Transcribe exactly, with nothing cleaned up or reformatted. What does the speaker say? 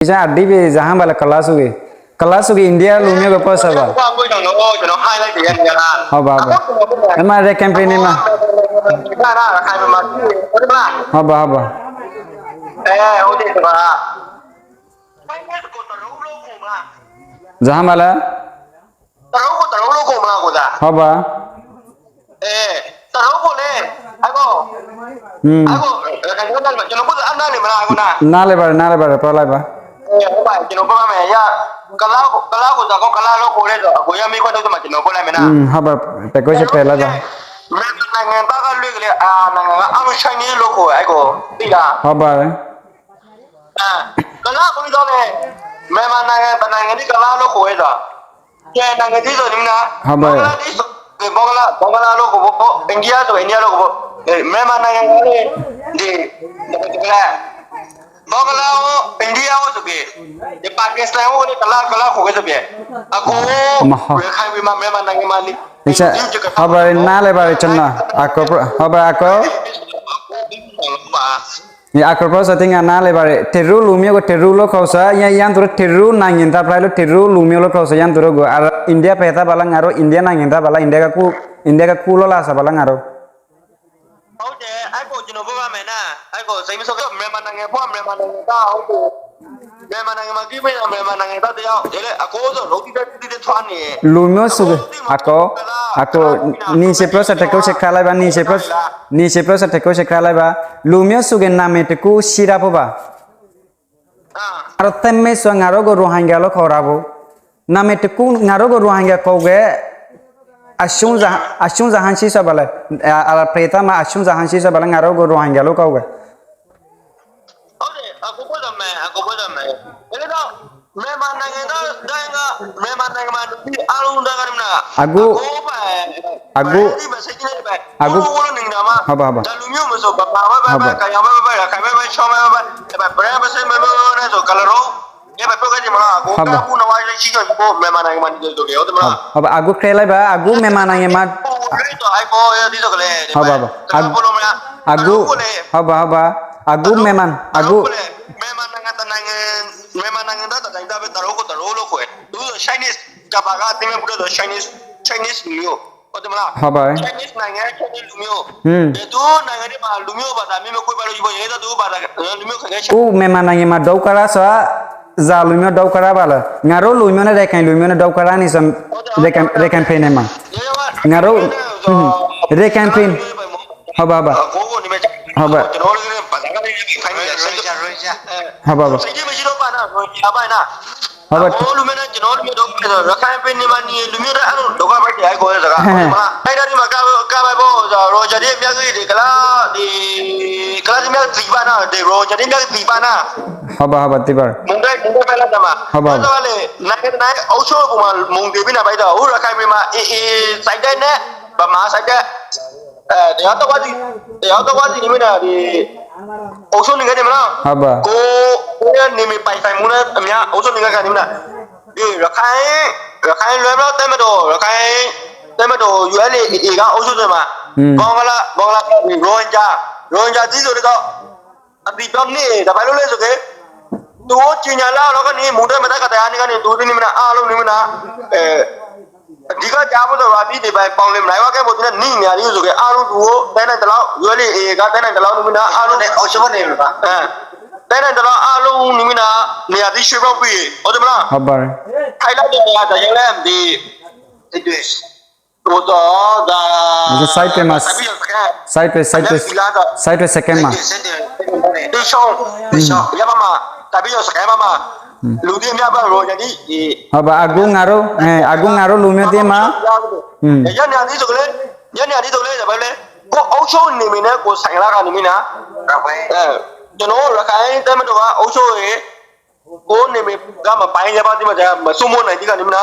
အဓိပ္ပာယ် ဇဟန်းဘၣ်လၢ ကလါဆူၣ်ဂ့ၤ, ကလါဆူၣ်ဂ့ၤ အိန္ဒိယလူမျိုးက ပၢဆှၢဘ�်. ဟုတ်ပါ, ဟုတ်ပါ. အဲမှာ ရခိုင်ပြည်နယ်မှာ ဟုတ်ပါ, ဟုတ်ပါ. ဇဟန်းဘၣ်လၢ ဟုတ်ပါ. အဲ, တရုတ်ကိုလည်း, အဲကို, อืม, အဲကို, အဲ, ကျွန်တော်တို့က အနားလည်မလား, အဲကိုနား, နားလည်ပါတယ်, နားလည်ပါတယ်, ပြောလိုက်ပါ. အဲ, ဟုတ်ပါ, ကျွန်တော်ပြောပါမယ်, ရ, ကလါကို, ကလါကိုသာကော ကလါလို့ခေါ်တဲ့တော့ အကိုရမေးခွန်းထုတ်တယ်မှာ ကျွန်တော်ပြောလိုက်မယ်နော်. อืม, ဟုတ်ပါ, တကုတ်ချက်ဖျက်လိုက်ပါ. မြန်မာနိုင်ငံသားကလွဲကလေး အာ, နိုင်ငံကအားလုံး Chinese လို့ခေါ်တယ်, အဲကို, သိလား? ဟုတ်ပါတယ်. အာ, ကလါကိုတော့လေ, မြန်မာနိုင်ငံ တနိုင်ငံဒီကလါလို့ခေါ်ရတော့, ကဲနိုင်ငံကြီးဆိုနေမနာ, ဟုတ်ပါ, ဘင်္ဂလားဒေ့ရှ်ဆို, ဘင်္ဂလား, ဘင်္ဂလားလို့ခေါ်ဖို့, အိန္ဒိယဆို အိန္ဒိယလို့ခေါ်ဖို့, အဲ, မြန်မာနိုင်ငံကလေ, ဒီ, ဒီကလါ, ဘင်္ဂလားကို, အိန္ဒိယကိုဆိုပြီး, ဒီ ပါကစ္စတန်ကိုလေ ကလါ, ကလါခေါ်ခဲ့ဆိုပြီး, အခု, မဟုတ်, ရခိုင်ပြည်မှာ မြန်မာနိုင်ငံမှာနေ, ဟုတ်ပါ, နားလည်ပါတယ်, ကျွန်တော်, အကို, ဟုတ်ပါ, အကို. အကပ္ပစတိငါနားလည်ပါတယ်. တရူးလူမျိုးကို တရူးလို့ခေါ်စရာ, ယင်းသူတို့ တရူးနိုင်ငံသားဖြစ်လို့ တရူးလူမျိုးလို့ခေါ်စရာ, ယင်းသူတို့ကို, အိန္ဒိယဖဲသားဘၣ်လၢ ငါတို့ အိန္ဒိယနိုင်ငံသားဘၣ်လၢ, အိန္ဒိယကကူ, အိန္ဒိယကကူလို့လာစရာဘၣ်လၢ ငါတို့. ဟုတ်တယ်, အဲကိုကျွန်တော်ပြောပါမယ်နော်, အဲကိုစိတ်မဆိုး, မြန်မာနိုင်ငံဖွား, မြန်မာနိုင်ငံသား, ဟုတ်တယ်, မြန်မာနိုင်ငံမှာကြီးမင်း, မြန်မာနိုင်ငံသားတယောက်, ဒီလေ, အကိုဆို လုပ်ပြီးတဲ့, ပြီးတဲ့ထွားနေ, လူမျိုးစုက, အကို, အကို, နင်ရှေ့ပြောစရာ တစ်ခုချက်ခါလိုက်ပါ, နင်ရှေ့ပြော, နင်ရှေ့ပြောစရာ တစ်ခုချက်ခါလိုက်ပါ. လူမျိုးစုက နာမည်တစ်ခုရှိတာပေါ့ပါ. အာ, အဲ့တော့ သတ်မှတ်စွာ ငါတို့ကို ရိုဟင်ဂျာလို့ ခေါ်တာပေါ့. နာမည်တစ်ခု, ငါတို့ကို ရိုဟင်ဂျာ ခေါ်ခဲ့, အစွန်းစား, အစွန်းစားဟန်ရှိစွာဘၣ်လဲ, အာ, အဲ့ဒါ ဖဲသားမှာ အစွန်းစားဟန်ရှိစွာဘၣ်လဲ, ငါတို့ကို ရိုဟင်ဂျာလို့ ခေါ်ခဲ့. ဟုတ်တယ်, အကိုပြောတာမှန်, အကိုပြောတာမှန်. ဒါတော့ မြန်မာနိုင်ငံသားတိုင်းက မြန်မာနိုင်ငံမှာ လူမျိုးအားလုံး ဒါက မနာ, အခု, အကိုပါ, အခု, ဒီမှာ စိတ်ကြီးနေပဲ, အခု, ဘိုးဘိုးလို့ နေတာမှ, ဟုတ်ပါ, ဟုတ်ပါ, ဒါလူမျိုးမဆို, ဗမာပဲ, ပဲ, ပဲ, ကရင်ပဲ, ပဲ, ပဲ, ရခိုင်ပဲ, ပဲ, ရှမ်းပဲ, ပဲ, ပဲ, ဗရမ်းပဲ, စင်းပဲ, ပဲ, ပဲ, ပဲ, ဆို ကလရိုး, ဒီမှာ ပြောခဲ့တယ်မလား, အခု, ဟုတ်ပါ, ကဘူးနဝါလေး ရှိတော့ ဒီမှာ မြန်မာနိုင်ငံမှာ နေကြတယ်, ဟုတ်တယ်မလား? ဟုတ်ပါ, အခု ကြည့်လိုက်ပါ, အခု မြန်မာနိုင်ငံမှာ, ဟို, ဒီတော့ အဲပေါ်, ဒီတော့ကလေး, ဟုတ်ပါ, ဟုတ်ပါ, ကလရိုးကိုလည်း, အခု, ကလရိုးကိုလည်း, ဟုတ်ပါ, ဟုတ်ပါ, အခု ကလရိုး, မြန်မာ, ကလရိုးကိုလည်း, အခု မြန်မာနိုင်ငံ တနိုင်ငံ, မြန်မာနိုင်ငံသား တနိုင်ငံသားပဲ, ကလရိုးကို ကလရိုးလို့ ခေါ်တယ်. သူတို့ Chinese ကမ္ဘာက သိမ်းပိုက်ဖို့အတွက် Chinese, Chinese လူမျိုး, ဟုတ်တယ်မလား? ဟုတ်ပါ, Chinese နိုင်ငံ, Chinese လူမျိုး, อืม, ဒီသူတို့နိုင်ငံထဲမှာ လူမျိုးဘာသာမျိုးမကွဲပြားလို့ရှိရင်, ဒီသူတို့ဘာသာ, လူမျိုးခံခဲ့, အခု မြန်မာနိုင်ငံမှာ ဒုက္ခရောက်စွာ, ဇာလူမျိုး ဒုက္ခရောက်ပါလဲ. ငါတို့လူမျိုးနဲ့ ရခိုင်လူမျိုးနဲ့ ဒုက္ခရောက်နေစွာ, ဟုတ်တယ်, ရခိုင်, ဟုတ်တယ်, ရခိုင်ပြည်နယ်မှာ, ဒီက ငါတို့, ဒီက อืม, ရခိုင်ပြည်, ဟုတ်ပါ, ဟုတ်ပါ, ကိုယ့်ကိုယ်နေမဲ့, ဟုတ်ပါ, ကျွန်တော်တို့လည်း ဘာသာကလည်း ရခိုင်ပြည်နယ်, ရိုဟင်ဂျာ, ရိုဟင်ဂျာ, အဲ, ဟုတ်ပါ, ဟုတ်ပါ, စိတ်ထဲမှာ ရှိတော့ပါနော်, ရိုဟင်ဂျာပါနော်. ဟုတ်ပါ, ဟိုလူမျိုးနဲ့ ကျွန်တော်လူမျိုး ဒုက္ခရောက်, ရခိုင်ပြည်နယ်မှာ နေလူမျိုးတိုင်းအားလုံး ဒုက္ခရောက်တယ်, အဲကိုစကား, ဟုတ်ပါ, အဲ့ဒါဒီမှာ က, ကပဲပေါ့, ရိုဟင်ဂျာတွေ အများကြီးတွေ ကလါ, ဒီ, ကလါတွေ အများကြီး သိပါနော်, ဒီ ရိုဟင်ဂျာတွေ အများကြီး သိပါနော်. ဟုတ်ပါ, ဟုတ်ပါ, သိပါတယ်. မုန်တိုင်း, မုန်တိုင်းပဲ လာတယ်မှာ, ဟုတ်ပါ, ဟုတ်ပါ, ဆိုတော့လေ, နိုင်ငံတကာ အုပ်ချုပ်ပုံမှာ မုန်တိုင်းပြီးနောက်ပိုင်းတော့, ဟို ရခိုင်ပြည်မှာ AA စိုက်တဲ့နဲ့ ဗမာစိုက်တဲ့, အဲ, တရားတော်ဝါစီ, တရားတော်ဝါစီ နေမနာ, ဒီ, အုပ်ချုပ်နေခဲ့တယ်မလား? ဟုတ်ပါ, ကို, ကိုယ့်ရဲ့နယ်မြေပိုင်ဆိုင်မှုနဲ့အမျှ အုပ်ချုပ်နေခဲ့တယ်မလား? ဒီရခိုင်, ရခိုင်လွတ်မြောက်တပ်မတော်, ရခိုင်တပ်မတော် ULA/AA က အုပ်ချုပ်တယ်မှာ, อืม, ဘင်္ဂလား, ဘင်္ဂလားဒေ့ရှ်, ရိုဟင်ဂျာ, ရိုဟင်ဂျာ ဒီဆိုတော့ အသိပြောနေ, ဒါဘာလို့လဲဆိုရင်, သူတို့ကြေညာလာတော့ကနေ မုန်တိုင်းမတိုင်ခင်တခါနေ့ကနေ သူတို့နေမနာ, အားလုံးနေမနာ, အဲ, အဓိကကျဖို့တော့ ရဘီတွေပဲ ပေါင်လင်မလိုက်ဝါကဲဖို့ သူနဲ့ နီးနေရတယ်ဆိုရင် အားလုံးသူတို့ တဲနိုင်သလောက်, ULA/AA က တဲနိုင်သလောက် နေမနာ, အားလုံးနဲ့ အုပ်ချုပ်နေမှာပါ, အဲ, တဲနိုင်သလောက် အားလုံး နေမနာ, နေရာသစ် ရွှေ့ပြောင်းပေး, ဟုတ်တယ်မလား? ဟုတ်ပါတယ်. ထိုင်လိုက်တဲ့နေရာ ဒါကြောင့်လဲ ဒီ, ဒီ, ဟိုတော့ ဒါ, ဒီ site ထဲမှာ, တပည့်တော်စခန်း, site ထဲ, site ထဲ, လမ်းဖီလာတော့, site ထဲ စခန်းမှာ, ဒီရှောင်း, ဒီရှောင်း, ရပါမှာ, တပည့်တော်စခန်းပါမှာ, လူတွေများပါတော့ ယနေ့, ဟုတ်ပါ, အခုငါတို့, အဲ, အခုငါတို့လူမျိုးတွေမှာ, ညနေအထိဆိုကလေး, ညနေအထိဆိုကလေး, ဒါပဲလေ, ကိုယ့်အုပ်ချုပ်နယ်မြေနဲ့ ကိုယ်ဆိုင်လာတာ နေမနာ, အဲ, ကျွန်တော် ရခိုင်တပ်မတော်က အုပ်ချုပ်ရင် ကိုယ့်နယ်မြေက မပိုင်ရပါသေးပါ, မစိုးမိုးနိုင်သေးတာ နေမနာ,